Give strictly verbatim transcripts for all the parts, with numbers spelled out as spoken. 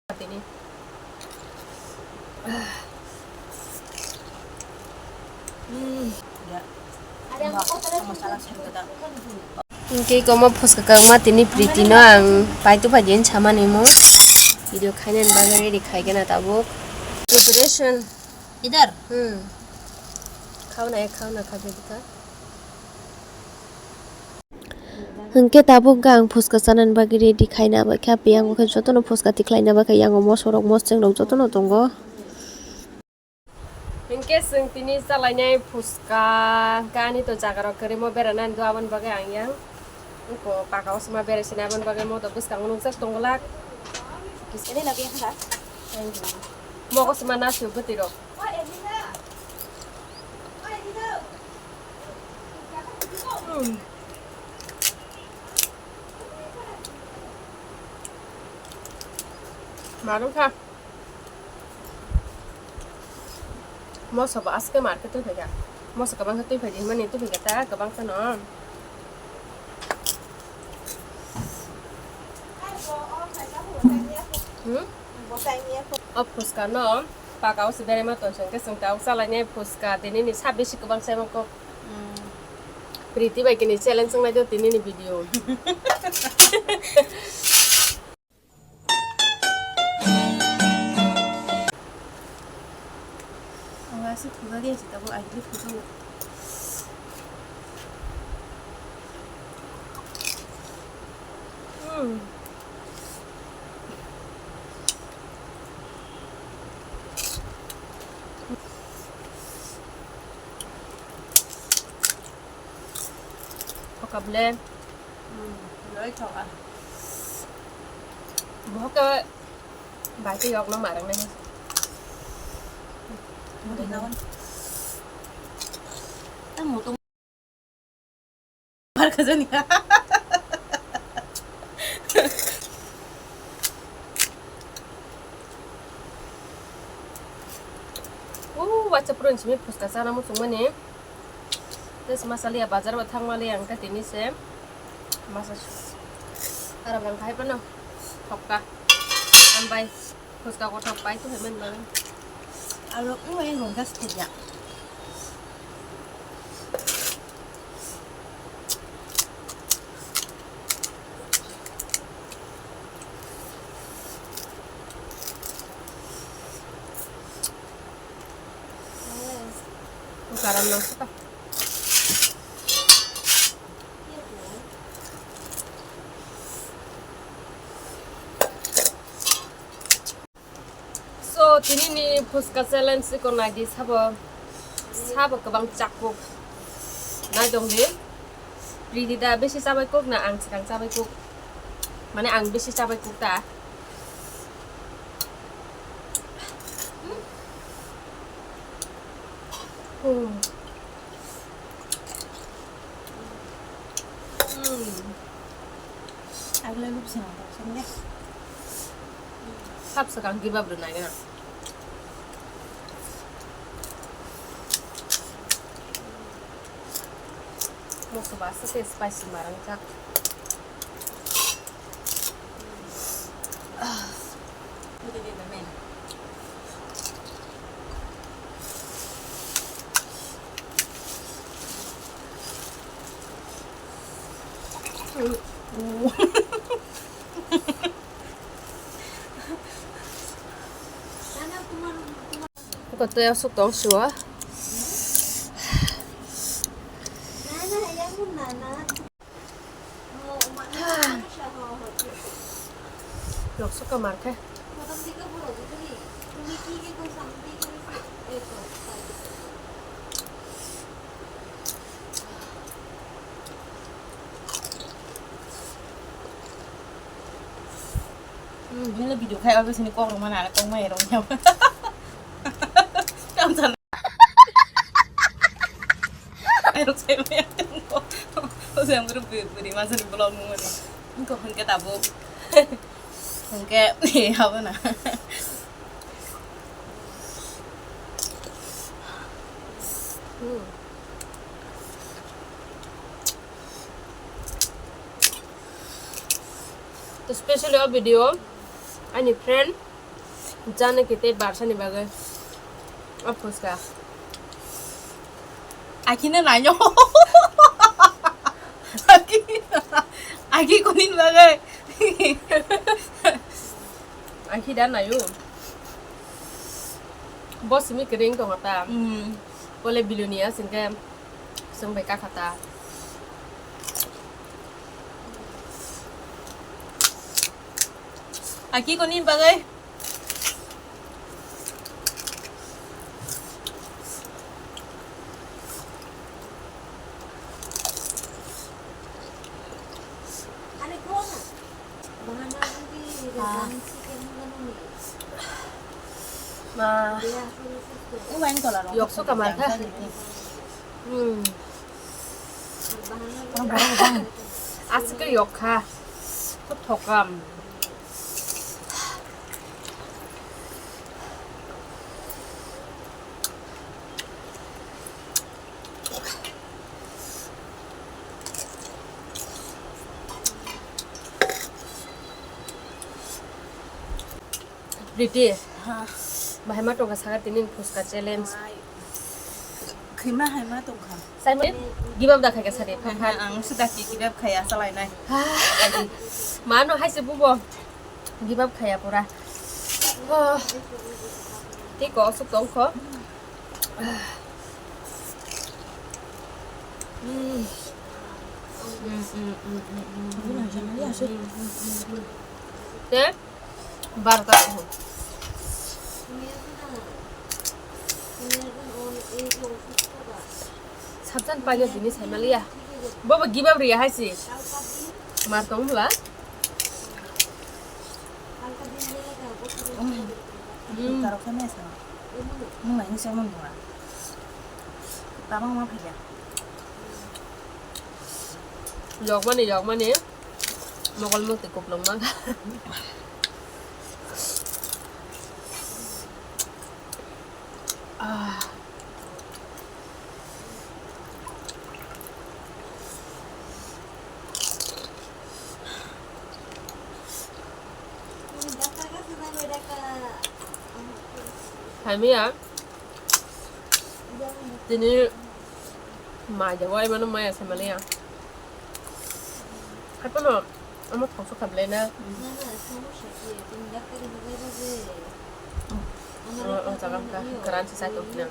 Tini. Hmm. Ya. Ba, sama salah sih kita. Hwnkhe komo phuska kangma tini Priti no ang paitu phaidi hinwi samani mo. Video khainani bagwi ready khaigena tabuk. Preparation. Idhar. Hmm. Khauna, khauna kha Priti kha. Hwnkhe tabuk ang phuska chanani bagwi ready khaina bai kha, piyang bo khe jotono phuska tikhlaina bai kha, yango moso rok, moseng rok jotono tongo. Hwnkhe chwng tini chalainai phuska, hwnkhe ani to jaga rok kwrwimo beranani do, aboni bagwi ang yang wngkho paka o sima berai sinai, aboni bagwi moto bwskango nukjak tongo lak. Mogo sima nasio bwtwi rok. Hmm. Marwng kha. Moso bo aske mar khe twi phaikha. Moso kwbang khe twi phaidi hwnmani twi phaikha ta kwbang kheno. Hmm? O phuska no paka o se berema tong song khe chwng ta o chalainai phuska tini ni sa bisi kwbang sai mangkok. Hmm. Priti bai kini challenge wngnai do tini ni video. Ang aswk thujakya se tabuk, I believe thujago. Hmm. Thokable. Hmm, loi thoka. Bohok ke bai ke yok no marang nai. Tamo to. Mar khajani. Oh, wacha purun simi phuska chana muchung mani. Tes masaliya bazar bo thang mali ang ta tini se. Masa su. Ara bang khai pano. Thokka. Ambai. Phuska kothok pai tu hemen bang. Aro, mm, eh, rongga setia. Karam nang suka. So, tini ni phuska challenge iko nai di sabo, sabo kwbang chakuk. Nai dong di. Priti da bisi chabai kuk na ang sikang chabai kuk? Mane ang bisi chabai kuk ta. Hmm. Hmm. Agla lup sina ta sini. Sab sakang kebab rwnai gana. Moso ba se spicy marang jak. Koto ya sok tong siwa. Nok sok kamar khe. Hmm, bini video khai obo sini kok rwmani, ani kok mai rwmani. Kam sana. Ai rok sai mai tong ko. O se amro buri ma sini vlog mo ni. Ko hon ke tabo. Hon ke abo na. Hmm. To specially o video ani friend Jani kete barsa ni bagwi. O phuska. Akhine nayo. Akhi, akhi kunin bagwi. Akhi da nayo. Bo simi kering tong ta. Hmm. Bole bilonia singke sing bai kakhata. Akhi kunin bagwi. Ma. Yokso kamar kha. Hmm. Aswk khe yok kha. Kok thokam. Priti. Ha. Bahai ma tongkha saka tini phuska challenge. Hai. Khima hai ma tongkha. Sai ma give up da khai ka sari. Ha, ha, ang sudah ki give up khai asa lai nai. Mano hai se bubo. Give up khaya pura. Oh. Tei ko aswk tong kho. Mm. Mm, mm, mm, mm, mm. Te barota ko. Sabjan payo jini sai maliya. Bobo give up riya hai si. Mar tong bla. Hmm. Tarok khe mesa. Mung nai se mung dua. Tabang ma phaiya. Yokmani, yokmani. Mokol mukti kuplung ma. Ah. Hai miya. Tini mai de wai mano maya samaliya. Hai pano. Omo thongsa kha belai na. O, o jaga wngkha, kwran se chai tongphina.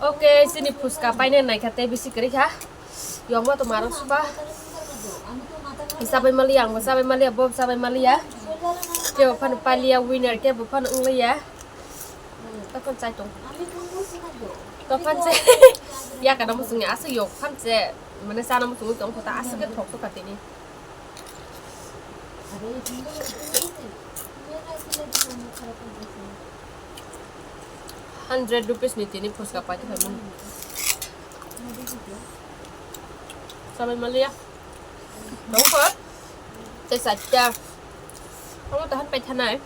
Ok, chini phuska painani naikha tei bisi kwrwi kha. Yokma tongma rok supa. Chabai maliya, angbo chabai maliya, bo chabai maliya. Kebo phano paliya winner, kebo phano wngliya. Tokon chai tong. Tokon se yakana muchungya aswk yok phan se, mane chana muchungwi tong kho ta aswk khe thok tokha tini. Hundred rupees ni tini phuska paithaimani. Chabai maliya. Nongkho. Tei chatta. Omo tahan paithanai.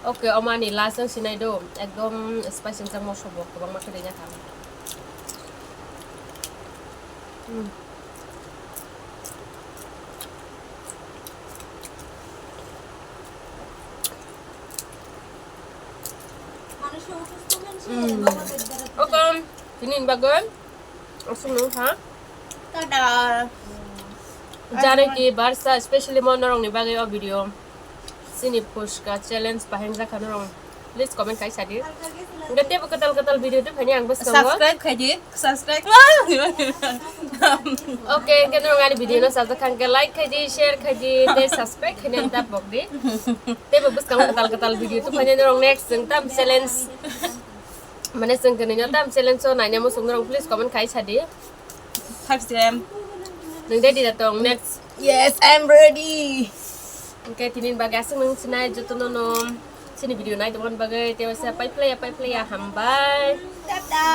Ok, omo ani last wng sinai do, ekdom spicy wngjak, moso bo kwbangma khe ringjak kha. Hmm. Hmm. Ok, tini ni bagwi aswk nung kha. Tada! Janaki Barsa, specially mo norokni bagwi o video. Chini phuska challenge bahai wngjakha norok. Please comment kai sadi. Hwnkhe teibo kwtal kwtal video tei phaini ang bwskango. Subscribe khaidi, subscribe. Ok, hwnkhe norok ani video no sajak kha hwnkhe like khaidi, share khaidi, tei subscribe khaini ang ta bokdi. Teibo bwskango kwtal kwtal video tei phaini norok next chwng tam challenge. Mane chwng kwnwi no tam challenge o naina muchung norok please comment kai sadi. Five gram. Nung ready da tong next. Yes, I'm ready. Okay, tini bagwi aswk nung sinai jotono no sini video nai tongmani bagwi tewa sa pai playa pai playa hambai. Tata.